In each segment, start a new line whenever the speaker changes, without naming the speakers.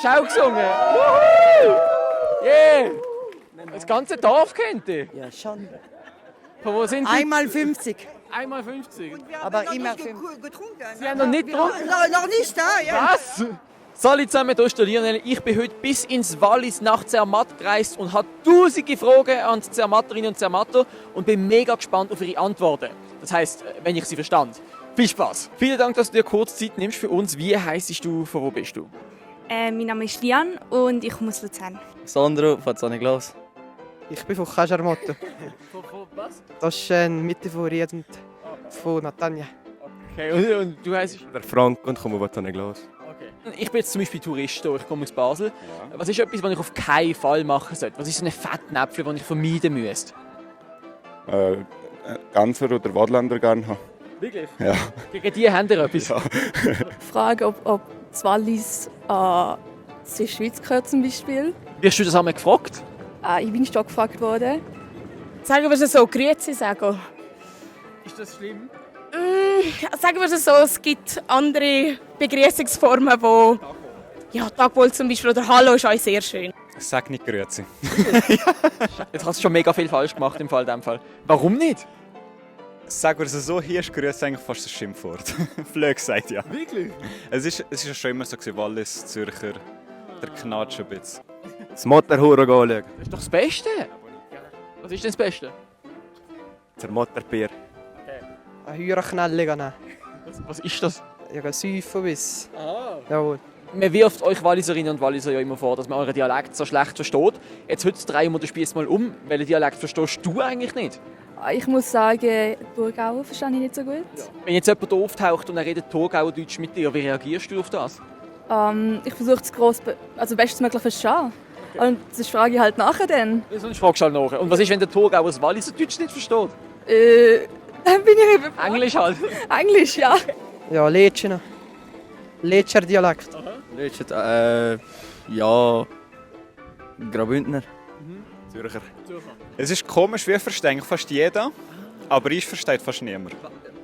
hast du auch gesungen? Wuhu! Yeah! Das ganze Dorf kennt dich.
Ja, schon.
Von wo sind Sie?
Einmal 50.
Einmal 50.
Aber immer 50.
Sie haben noch nicht getrunken?
Noch nicht da, ja.
Was? Salut zusammen, hier ist der Lionel. Ich bin heute bis ins Wallis nach Zermatt gereist und habe tausende Fragen an die Zermatterinnen und Zermatter und bin mega gespannt auf ihre Antworten. Das heisst, wenn ich sie verstand. Viel Spaß. Vielen Dank, dass du dir kurz Zeit nimmst für uns. Wie heisst du, von wo bist du?
Mein Name ist Lian und ich komme aus Luzern.
Sandro von Zane Glas.
Ich bin von Cajarmoto.
Von was?
Das ist in der Mitte von Ried und von Natanja.
Okay, und du heisst?
Der Frank und komme von Zane Glas.
Okay. Ich bin jetzt zum Beispiel Tourist hier. Ich komme aus Basel. Ja. Was ist etwas, was ich auf keinen Fall machen sollte? Was ist so ein Fettnäpfchen, das ich vermeiden müsste?
Ganzer oder Wadländer gerne haben.
Wirklich?
Ja.
Gegen die haben ihr etwas?
Ja.
Frage, ob das Wallis an die Schweiz gehört zum Beispiel.
Wirst du das einmal gefragt?
Ich bin schon gefragt worden. Sagen wir es so, Grüezi sagen.
Ist das schlimm?
Sagen wir es so, es gibt andere Begrüßungsformen, wo ja, Tagwohl zum Beispiel oder Hallo ist auch sehr schön.
Sag nicht Grüezi.
Jetzt hast du schon mega viel falsch gemacht im Fall. Warum nicht?
Sagen wir es so, hier ist Grüezi eigentlich fast ein Schimpfwort. Flög sagt ja.
Wirklich?
Es ist ja schon immer so gewesen, Wallis, Zürcher, der knatscht ein bisschen.
Das Motorhure anschauen.
Das ist doch das Beste. Was ist denn das Beste?
Der Motorbier.
Eine Heuerknelle nehmen.
Was ist das?
Ja, ein Säufen bis.
Ah.
Jawohl.
Man wirft euch Walliserinnen und Walliser ja immer vor, dass man euren Dialekt so schlecht versteht. Jetzt heute drehen wir den Spieß mal um. Welchen Dialekt verstehst du eigentlich nicht?
Ich muss sagen, Thurgauer verstehe ich nicht so gut.
Wenn jetzt jemand hier auftaucht und er redet Thurgauer Deutsch mit dir, wie reagierst du auf das?
Ich versuche es bestmöglich zu verstehen. Und das frage ich halt nachher dann.
Sonst fragst du halt nach. Und was ist, wenn der Thurgauer das Walliser Deutsch nicht versteht?
Dann bin ich eben
Englisch halt.
Englisch, ja.
Ja, Lätschen. Lätscher Dialekt.
Letztes, ja, Graubündner.
Zürcher. Es ist komisch, wir verstehen fast jeder, aber ich verstehe fast niemand.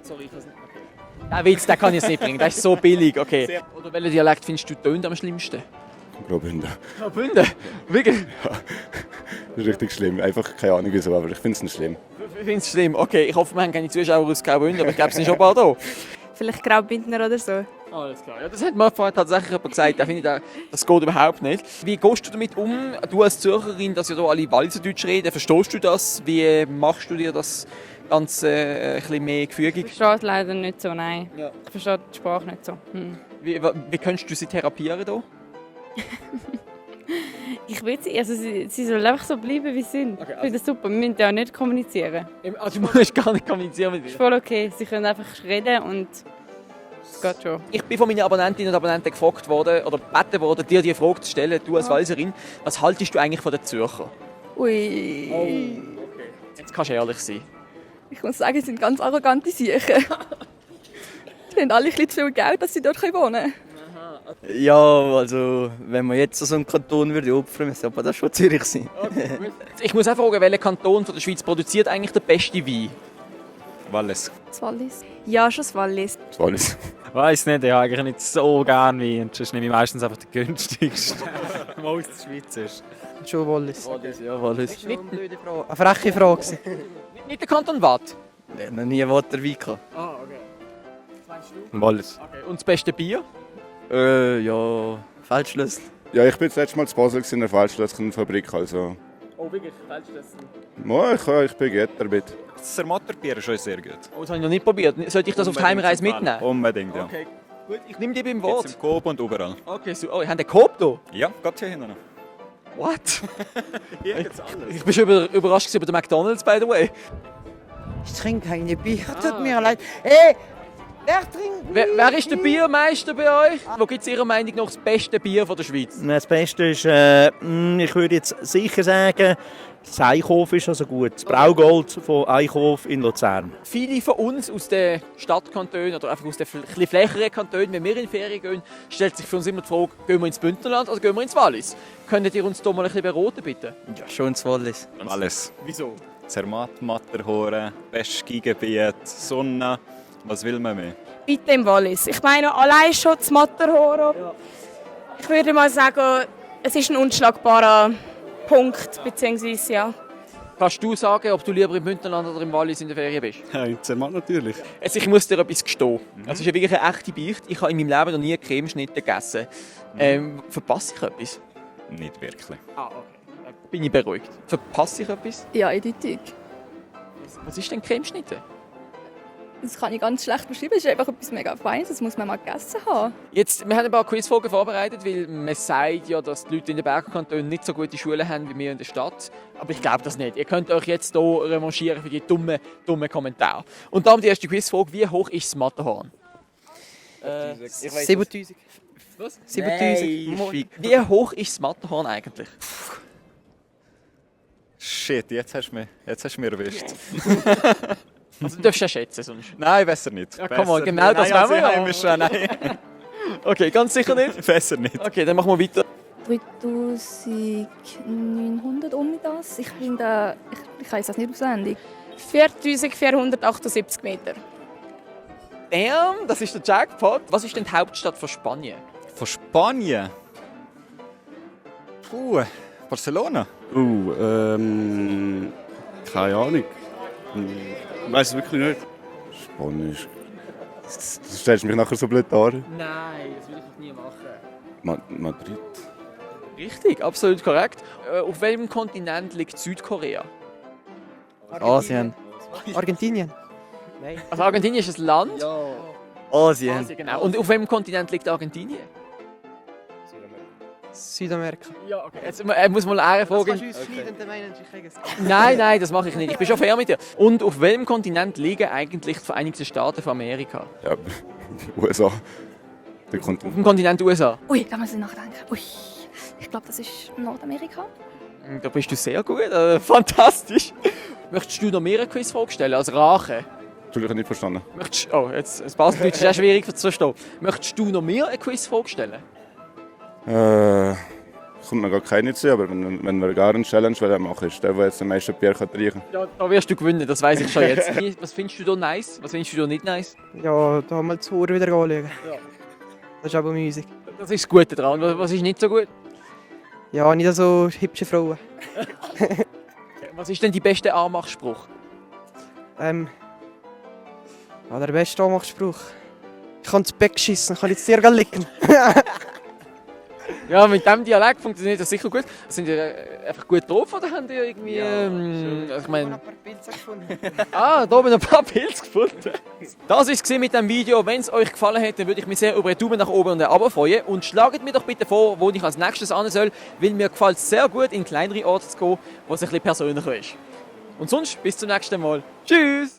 Sorry, ich kann es nicht. Okay. Den Witz, den kann ich jetzt nicht bringen. Das ist so billig. Okay. Oder welchen Dialekt findest du tönt am schlimmsten?
Graubünden.
Graubünden? Wirklich?
Ja, das ist richtig schlimm. Einfach keine Ahnung wieso, aber ich finde es nicht schlimm.
Ich finde es schlimm. Okay, ich hoffe, wir haben keine Zuschauer aus Graubünden, aber ich glaube, es sind schon ein paar da.
Vielleicht Graubündner oder so.
Alles klar. Ja, das hat mir vorher tatsächlich jemand gesagt. Da finde ich, das geht überhaupt nicht. Wie gehst du damit um? Du als Zürcherin, dass ja hier alle Walliserdeutsch reden, verstehst du das? Wie machst du dir das Ganze ein bisschen mehr gefügig?
Ich verstehe es leider nicht so, nein.
Ja.
Ich verstehe die Sprache nicht so.
Wie könntest du sie therapieren hier?
Ich will sie, also sie sollen einfach so bleiben, wie sie sind.
Okay,
Ich finde das super, wir müssen ja nicht kommunizieren.
Also, du musst gar nicht kommunizieren mit
Das ist
dir.
voll okay, sie können einfach reden und es geht schon.
Ich bin von meinen Abonnentinnen und Abonnenten gefragt worden, oder gebeten worden, dir die Frage zu stellen, du als Walliserin, was haltest du eigentlich von den Zürcher?
Ui.
Okay. Jetzt kannst du ehrlich sein.
Ich muss sagen, es sind ganz arrogante Siechen. Die haben alle ein bisschen zu viel Geld, dass sie dort wohnen können.
Ja, also wenn man jetzt so einen Kanton würde opfern, müsste aber das schon Zürich sein.
Okay, ich muss auch fragen, welcher Kanton von der Schweiz produziert eigentlich den besten Wein?
Wallis.
Das Wallis.
Ja, schon das Wallis.
Wallis.
Weiß nicht, ich habe eigentlich nicht so gerne Wein. Sonst nehme ich meistens einfach den günstigsten, der aus der Schweiz ist.
Schon Wallis.
Wallis, ja, Wallis.
Das war eine blöde Frage. Eine freche Frage.
Nicht der Kanton Waadt?
Ich habe noch nie Waterwein gehabt.
Ah, okay. Was meinst du?
Wallis.
Okay. Und das beste Bier?
Ja, Feldschlüssel.
Ja, ich bin das letzte Mal zu Basel in der Feldschlösschenfabrik, also...
Oh, wirklich? Feldschlüssel?
Ja, ich bin gut damit.
Das Zermatterbier ist schon sehr gut.
Oh, das habe ich noch nicht probiert. Sollte ich das auf die Heimreise mitnehmen?
Unbedingt, ja.
Okay, gut. Ich nehme die beim
Jetzt
Wort.
im Coop und überall.
Okay, so. Oh, ich habe den Coop hier?
Ja, geht hier hinten.
What?
Hier gibt's alles.
Ich bin schon überrascht über den McDonald's, by the way.
Ich trinke keine Bier, tut mir leid. Hey, wer trinkt
Wer ist der Biermeister bei euch? Wo gibt es Ihrer Meinung nach das beste Bier von der Schweiz?
Das Beste ist, ich würde jetzt sicher sagen, das Eichhof ist also gut. Das Braugold von Eichhof in Luzern.
Viele von uns aus den Stadtkantonen oder einfach aus den etwas flächeren Kantonen, wenn wir in die Ferien gehen, stellt sich für uns immer die Frage, gehen wir ins Bündnerland oder gehen wir ins Wallis? Könntet ihr uns da mal ein bisschen beraten, bitte?
Ja, schon ins Wallis.
Alles.
Wieso?
Zermatt, Matterhorn, bestes Skigebiet, Sonne. Was will man mehr?
Bitte im Wallis. Ich meine, allein schon das Matterhorn. Ich würde mal sagen, es ist ein unschlagbarer Punkt, beziehungsweise ja.
Kannst du sagen, ob du lieber im Bündnerland oder im Wallis in der Ferien bist?
Ja, in Zermatt natürlich.
Also ich muss dir etwas gestehen. Es ist ja wirklich eine echte Beichte. Ich habe in meinem Leben noch nie Cremeschnitte gegessen. Verpasse ich etwas?
Nicht wirklich.
Ah, okay. Bin ich beruhigt. Verpasse ich etwas?
Ja, eindeutig.
Was ist denn Cremeschnitte?
Das kann ich ganz schlecht beschreiben. Es ist einfach etwas mega Feines. Das muss man mal gegessen haben.
Jetzt, wir haben ein paar Quizfragen vorbereitet, weil man sagt ja, dass die Leute in den Bergkantonen nicht so gute Schulen haben wie wir in der Stadt. Aber ich glaube das nicht. Ihr könnt euch jetzt hier revanchieren für die dummen Kommentare. Und darum die erste Quizfrage. Wie hoch ist das Matterhorn?
7000.
Was?
7000.
Wie hoch ist das Matterhorn eigentlich?
Shit, jetzt hast du mich erwischt.
Also du darfst ja schätzen, sonst.
Nein, besser nicht.
Ja, komm mal, genau das wollen wir ja.
Nein,
Okay, ganz sicher nicht?
besser nicht.
Okay, dann machen wir weiter.
3900 um das. Ich weiß das nicht auswendig.
4478 Meter.
Damn, das ist der Jackpot. Was ist denn die Hauptstadt von Spanien?
Von Spanien? Barcelona?
Keine Ahnung. Ich weiß es wirklich nicht. Spanisch. Das stellst du mich nachher so blöd dar.
Nein, das würde ich nie machen.
Madrid.
Richtig, absolut korrekt. Auf welchem Kontinent liegt Südkorea?
Asien.
Argentinien. Nein.
Also Argentinien ist ein Land.
Asien.
Asien, genau. Und auf welchem Kontinent liegt Argentinien?
Südamerika.
Ja, okay. Jetzt muss mal eine Frage.
Das kannst du uns schneiden, dann meinen sie, ich kriege es.
Nein, das mache ich nicht. Ich bin schon fair mit dir. Und auf welchem Kontinent liegen eigentlich die Vereinigten Staaten von Amerika?
Ja, USA. Der
Auf dem Kontinent USA.
Ui, da muss ich nachdenken. Ui, ich glaube, das ist Nordamerika.
Da bist du sehr gut. Fantastisch. Möchtest du noch mehr eine Quizfrage stellen als Rache?
Entschuldigung, ich habe nicht verstanden.
Oh, jetzt, das Baseldeutsch ist auch schwierig zu verstehen. Möchtest du noch mehr eine Quizfrage stellen?
Kommt mir gar keine zu, aber wenn wir gar eine Challenge machen, ist der jetzt am meisten Bier trinken kann.
Ja, da wirst du gewinnen, das weiß ich schon jetzt. Was findest du da nice? Was findest du da nicht nice?
Ja, da mal zu Uhr wieder anschauen. Ja. Das ist aber Musik.
Das ist das Gute daran. Was ist nicht so gut?
Ja, nicht so hübsche Frauen.
Was ist denn die beste Anmachspruch?
Ja, der beste Anmachspruch. Ich kann ins Bett geschissen, kann jetzt sehr liegen.
Ja, mit diesem Dialekt funktioniert das sicher gut. Sind die einfach gut drauf oder haben die irgendwie... ich meine...
ein paar Pilze gefunden.
Da oben ein paar Pilze gefunden. Das war es mit diesem Video. Wenn es euch gefallen hat, dann würde ich mich sehr über einen Daumen nach oben und ein Abo freuen. Und schlagt mir doch bitte vor, wo ich als nächstes hin soll, weil mir gefällt es sehr gut, in kleinere Orte zu gehen, wo es ein bisschen persönlicher ist. Und sonst, bis zum nächsten Mal. Tschüss!